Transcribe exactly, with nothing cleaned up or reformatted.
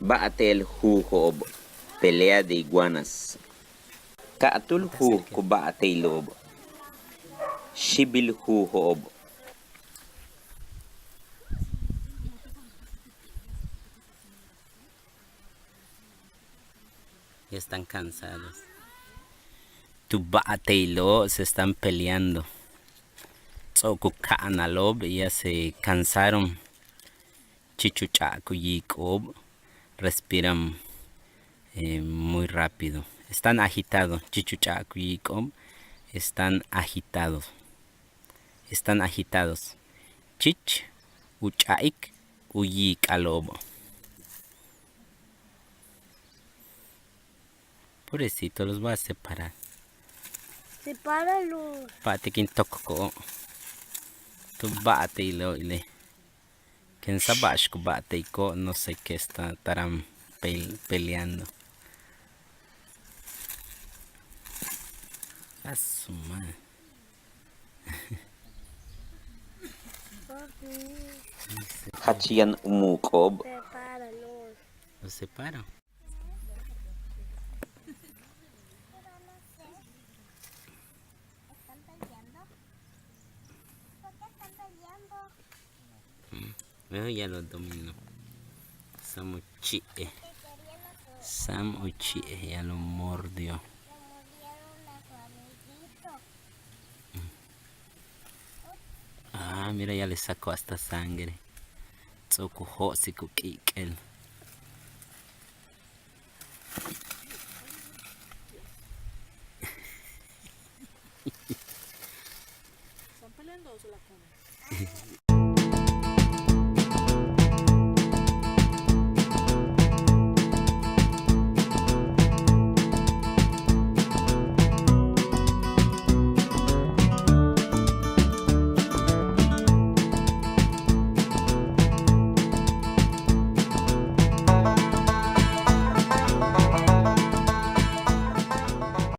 Ba'ate'el juujo'ob, pelea de iguanas. Ka'atúul juuj ku ba'ate'ilo'ob. Xíibil juujo'ob. Ya están cansados. Tu ba'ate'ilo'ob se están peleando. Ts'o'ok u ka'analo'ob, ya se cansaron. Chich u ch'a'ak u yiik'o'ob, respiran, eh, muy rápido. Están agitados. Chich u ch'a'ak u yiik'o'ob, están agitados. Están agitados. Chich u ch'a'ik u yiik'alo'ob. Pobrecito, los voy a separar. Sepáralo. Pa'atik in tokko'ob. Tu ba'ate'ilo'ob ile'. Quién sabe ba'ax ku ba'ate'iko'ob, no sé qué está, estarán pel-, peleando. A su madre. Jach yaan u muuk'o'ob. Los separo. Están peleando. ¿Por qué están peleando? Mm, mejor ya lo dominó. Sam u chi'e. Sam u chi'e, ya lo mordió. Lo mordieron a su amiguito. Mm. Ah, mira, ya le sacó hasta sangre. Ts'o'ok u jo'osik u k'i'ik'el. ¿Están peleando o se la comen?